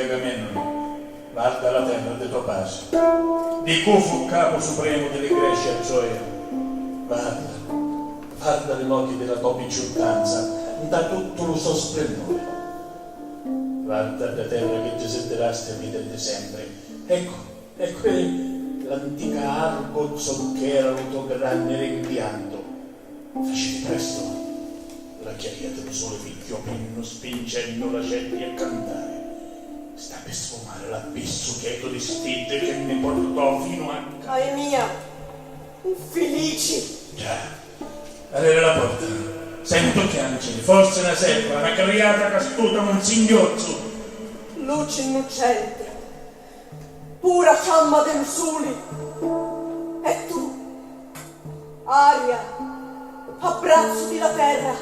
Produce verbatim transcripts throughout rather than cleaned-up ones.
Agamennon, varda la terra di to patri, di cu fu capu supremu di li Greci a Troia. Varda, varda li lochi di la to picciuttanza nta tuttu lu so splennuri. Varda dda terra chi disidirasti a vidiri di sempri. Eccu, eccu l'antica Argo zocchera lu to granni rimpiantu. Faciti prestu! La chiaria di lu suli vi chiopinnu, spincennu l'aceddi a cantari. Sta pi sfumari l'abissu chetu di stiddi chi mi portò finu a ca. Ai mia, infilici! Già, arreri la porta. Sentu chianciri, forsi na serva, na criata castuta, un singhjozzu. Luci nnucenti, pura ciamma di lu suli, e tu, aria, abbrazzu di la terra,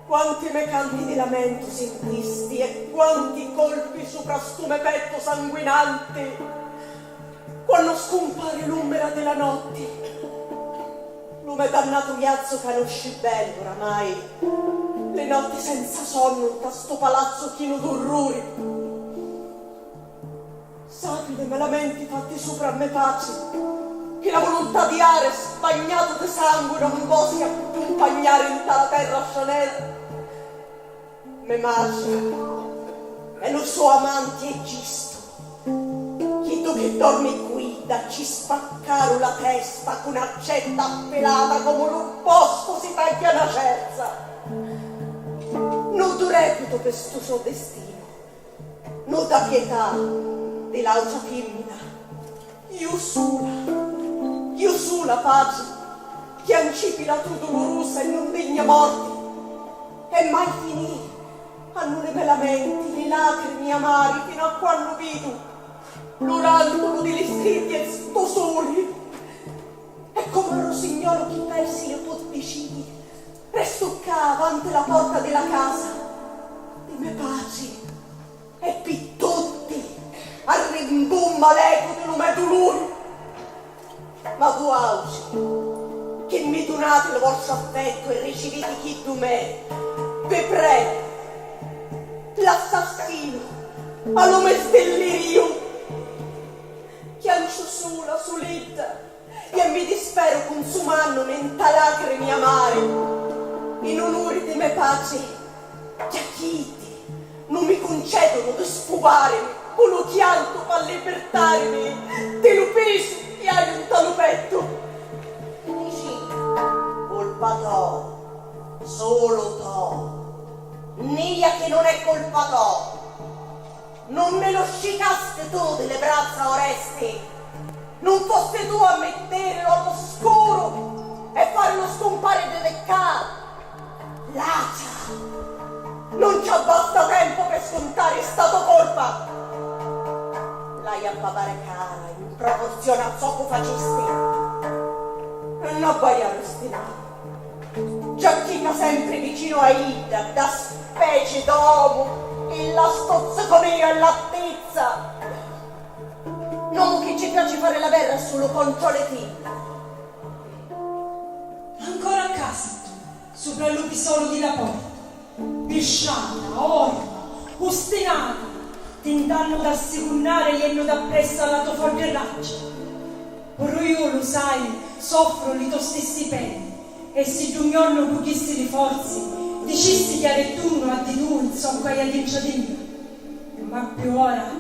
quanti me canti di lamentu sintisti e quanti colpi supra stu me pettu sanguinanti, quannu scumpari l'umbra di la notti. Lu me dannatu viazzu canusci beni oramai li notti senza sonnu nta stu palazzu chinu d'urruri. Sapi li me lamenti fatti supra a me patri, chi la vuluntà di Ares, bagnatu di sangu, non vosi accumpagnari nta la terra scianera. Me matri e lu so amanti Egistu, chiddu chi dormi cu idda, ci spaccaru la testa cu n'accetta affilata comu lu boscu si tagghia na cerza. Nuddu reputu pi stu so destinu. Nudda pietà di l'autra fimmina. Iu sula, iu sula, patri, chianci pi la to dulurusa e nun digna morti. E mai finì hannu li me lamenti, li lacrimi amari, finu a quannu vidu lu rantulu di li stiddi e stu suli. E comu a rusignolu chi persi li puddicini, restu ccà avanti la porta di la casa di me patri. E pi tutti arrimbumma l'ecu di lu me duluri. Ma vuautri, chi mi dunati lu vostru affettu e riciviti chiddu me, vi pregu, l'assassinu a lu me sdilliriu, chianciu sula, sulidda, e mi disperu cunsumannumi nta lacrimi amari, in unuri di me patri, giacchì iddi nun mi cuncedunu di sfugarimi cu lu chiantu p'allibirtarimi di lu pisu chi haiu nta lu pettu. Dici, culpa to, sulu to, nia chi nun è culpa to. Nun mi lu scicasti tu di li brazza, Oresti! Nun fusti tu a mittirilu a lu scuru e farilu scumpariri di ccà! Lacia! Nun ci abbasta tempu pi scuntari sta to culpa! L'haiu a pavari cara in proporzioni a zoccu facisti! E non vaiari ostinari! Giacchì ca sempri vicinu a idda, dda speci d'omu, i la stuzzicu mia e l'attizza. N'omu chi ci piaci fari la guerra sulu contro li figli. Ancora ccà si tu, supra lu pisolu di la porta, bisciata, orba, ustinata, tintannu d'assicunnari jennu d'appressu a la to foddi raggia. Puru iu, lu sai, soffru li to stissi peni, e si d'un jornu cugghisti li forzi, dicisti chiarettunnu a di dui zoccu haia dintra di mia. Ma pi ora,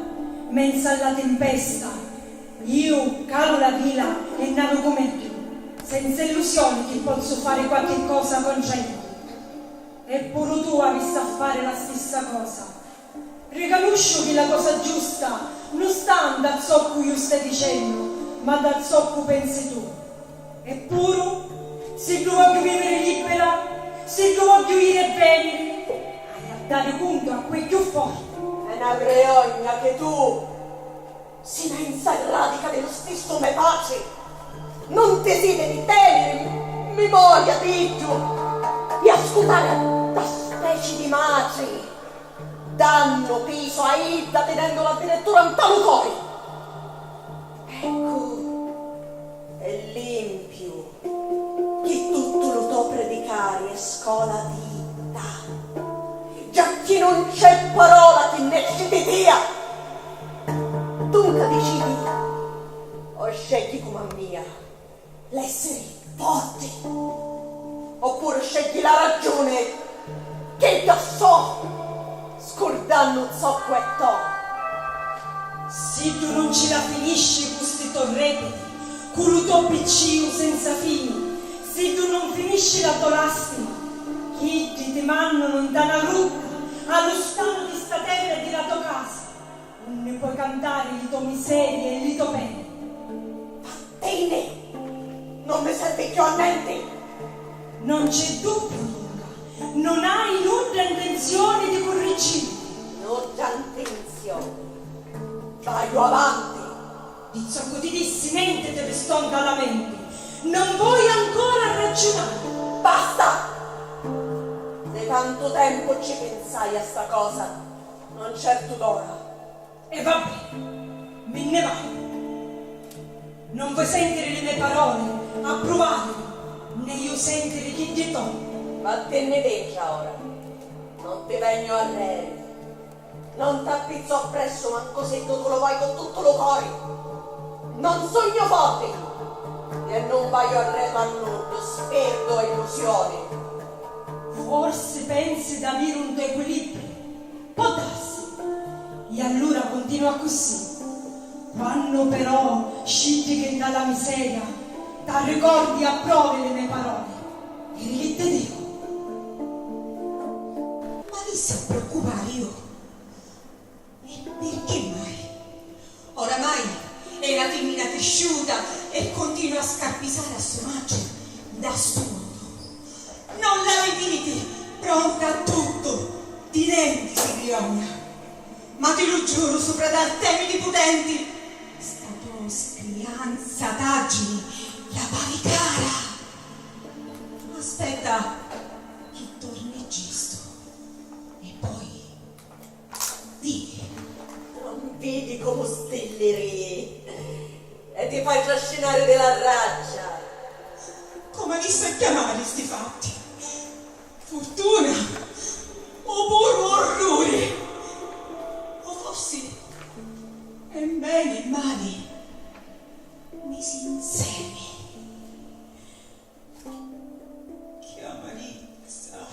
menzu a la timpesta, iu calu la vila e navigu megghiu, senza illusioni chi pozzu fari qualchi cosa contru a iddu. E puru tu avissi a fari la stissa cosa. Ricanusciu chi la cosa giusta nun sta nta zoccu iu staiu dicennu, ma nta zoccu pensi tu. Eppuru, siddu vogghiu viviri libbira, siddu vogghiu iri e veniri, haiu a dari cuntu a quei cchiù forti. È na vriogna chi tu si na inzarradica di lu stissu me patri, nun ti siti di teniri mimoria d'iddu e ascutari a dda speci di matri, dannu pisu a idda tinennula addirittura nta lu cori. Eccu, è limpiu chi tuttu lu to predicari è scola di idda, giacchì nun c'è parola chi nesci di ti Dunca dicidi, o scegli comu a mia l'essiri forti, oppuru scegli la ragiuni chidda so, scurdannu zoccu è to. Siddu nun ci la finisci cu sti to repiti, cu lu to picciu senza fini, siddu nun finisci la to lastima, chiddi ti mannunu nta na grutta, a lu stanu di sta terra e di la to casa, unni poi cantari li to miserii e li to peni. Vattini! Non mi servi cchiù a nenti! Non c'è dubbiu, dunca, non hai nudda intenzioni di curriggiri. Nudda intenzioni. Vaiu avanti. Di zoccu ti dissi nenti ti ristonca a la menti. Non voi ancora raggiunari. Basta! Di tantu tempu ci pinsai a sta cosa, non certu d'ora. E va beni, mi nni vaiu. Non voi sentiri li me paroli, appruvatili, né iu sentiri chiddi to. Vattinni dintra ora, non ti vegnu arreri. Non t'appizzu appressu mancu siddu tu lu voi cu tuttu lu cori. Non sugnu forti e nun vaiu arretu a nuddu, spirdu o illusioni. Forsi pensi d'aviri un to equilibriu. Pò darsi. E allura cuntinua accussì. Quannu però sciddichi nta la miseria, t'arricordi e approvi li me paroli. Eri chidda dicu. M'avissi a preoccupari iu? E pirchì mai? Oramai è na fimmina crisciuta e continua a scarpisari a so matri nta stu modu. Non la li vidi, pronta a tuttu, di nenti si grijogna. Ma ti lu giuru supra d'artemi di putenti, sta to scrianza d'agili la pavi cara. Aspetta chi torni Gistu e poi vidi. Non vidi comu stillirìi e ti fai trascinari di la raggia. Comu avissi a chiamari sti fatti? Furtuna o puru orruri? O forsi è beni e mali misi nsemi? Chi amarezza!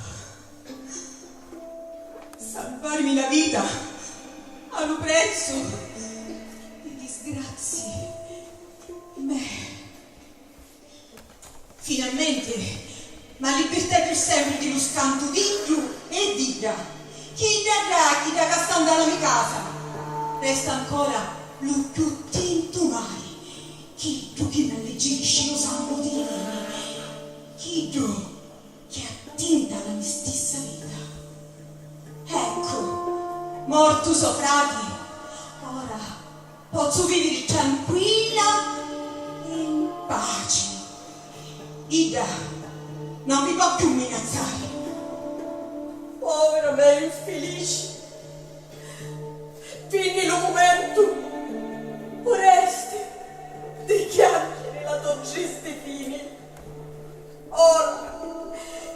Salvarmi la vita a lu prezzu di disgrazii me. Finalmenti m'allibirtai pi sempri di lu scantu d'iddu e d'idda. Chidda ddà, chidda ca sta nta la me casa. Resta ancora lu cchiù tintu mali, chiddu chi m'alliggirisci lu sangu di li veni, chiddu chi attinta la me stissa vita. Eccu, mortu so frati, ora pozzu viviri tranquilla e in paci. Idda non mi pò cchiù minazzari. Povira me infilici! Vinni lu mumentu, Oreste, di chianciri la to tristi fini. Ora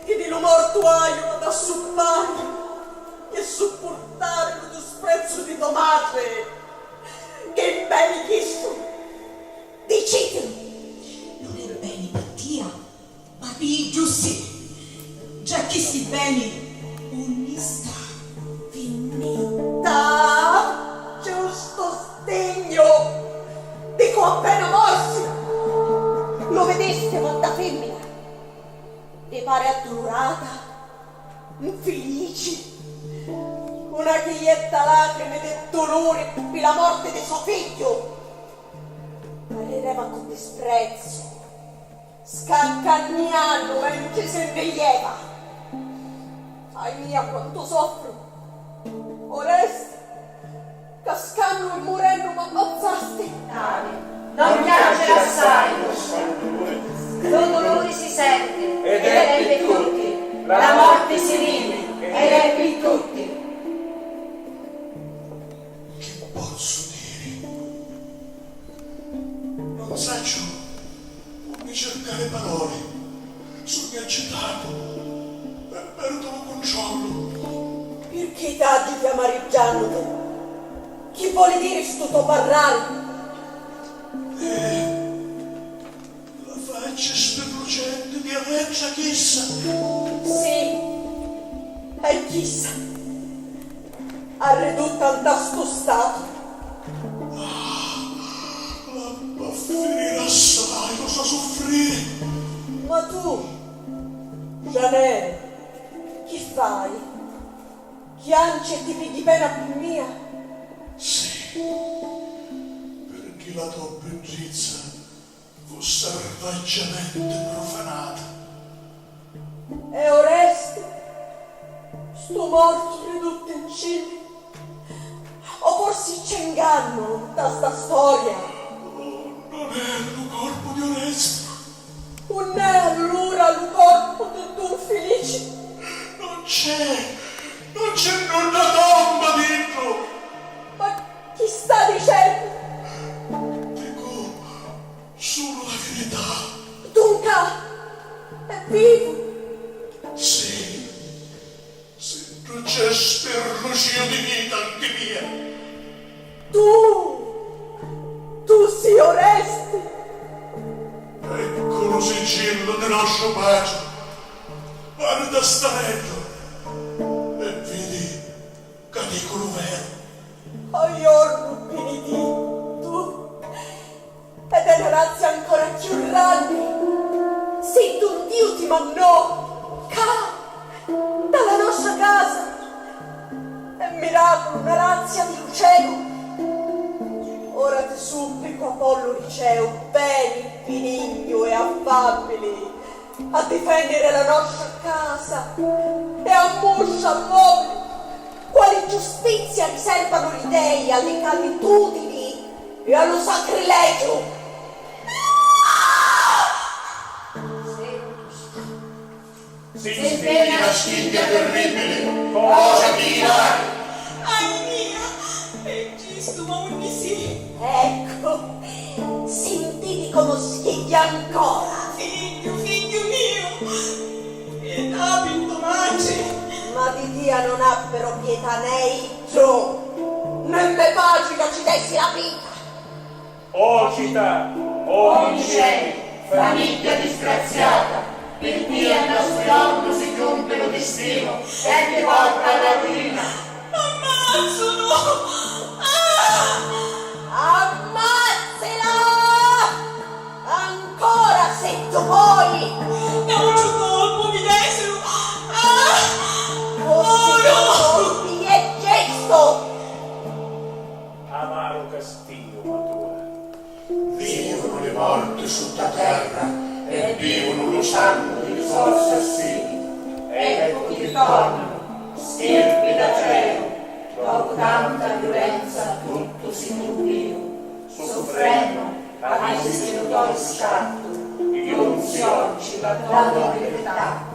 chi di lu mortu haiu ad assuppari e suppurtari lu disprezzu di to matri, chi beni chistu? Dicitimi! Non è beni pi tia, ma pi iddu sì, giacchì sti beni unni sta? Pi nta giustu stignu, dicu appena morsi. Lu vidistivu dda fimmina? Vi pari addulurata? Nfilici? Una chijetta lacrimi di duluri pi la morti di so figghiu? Arrideva cu disprezzu, scancanniannu mentri si nni jeva. Ai mia quantu soffru! Oreste, cascannu e murennu m'ammazzasti! Dai, non piangere assai, Lucia. Lu duluri si senti ed è pi tutti. La morti si vidi ed è pi tutti. Chi pozzu diri? Non sacciu unni circari paroli. Sugnu agitatu, pe-, perdu lu cuntrollu. Pirchì t'agiti amariddiannuti? Chi voli diri stu to parrari? Eh, la facci spirlucenti di Anetra chissa? Sì, è chissa. Arridutta nta stu statu. Ah, l'appi a finiri assai, lu sa suffriri. Ma tu, Janè, chi fai? Chianci e ti pigghi pena pi mia? Sì, pirchì la to biddizza fu sarvaggiamenti prufanata. E Oresti? Stu mortu riduttu in cimi? O forsi c'è ngannu nta sta storia? Oh, non è lu corpu di Oresti. Unn'è allura lu corpu di ddu nfilici? Non c'è, non c'è nudda tomba dintra! Ma chi sta dicennu? Dicu sulu la virità. Dunca, è vivu? Sì. Siddu c'è spirlucìu di vita nti mia. Tu, tu si Oresti? Eccu lu siggillu di nostru patri. Guarda st'aneddu e vidi ca dicu lu veru. O jornu binidittu! Ed è na grazia ancora cchiù ranni, siddu Diu ti mannò ccà, nta la nostra casa. È miraculu, na grazia di lu celu. Ora ti supplicu, Apollu Riceu, veni, binignu e affabili, a difènniri la nostra casa e a mustra all'omi quali giustizia riservanu li dei a li calitudini e a lu sacrilegiu. Sintiti na schigghià terribili, cosa chi hilari! Ai mia, è chistu, ma unni si? Eccu, sintiti comu schigghià ancora! Figghiu, figghiu miu, pietà pi to matri! Ma di tia non abbero pietà né iddu, né me patri ca ci dessi la vita! O cità, o Miceli, famigghia disgraziata, pi tia nta stu jornu si chiumpi lu distinu e ti porta a la ruina. M'ammazzunu! Ah! Ammazzila! Ancora, se tu voi! N'autru colpu mi desiru! Ah! Così colpi e gesto! Amaru castigu matura. Vivunu li morti sutta terra e bivunu lu sangu di li so assassini. Eccu chi tornanu, stirpi d'Atreu, dopu tanta viulenza tuttu si turbiu, suffrennu, avìssi lu to riscattu, junzi oggi la to nobilità.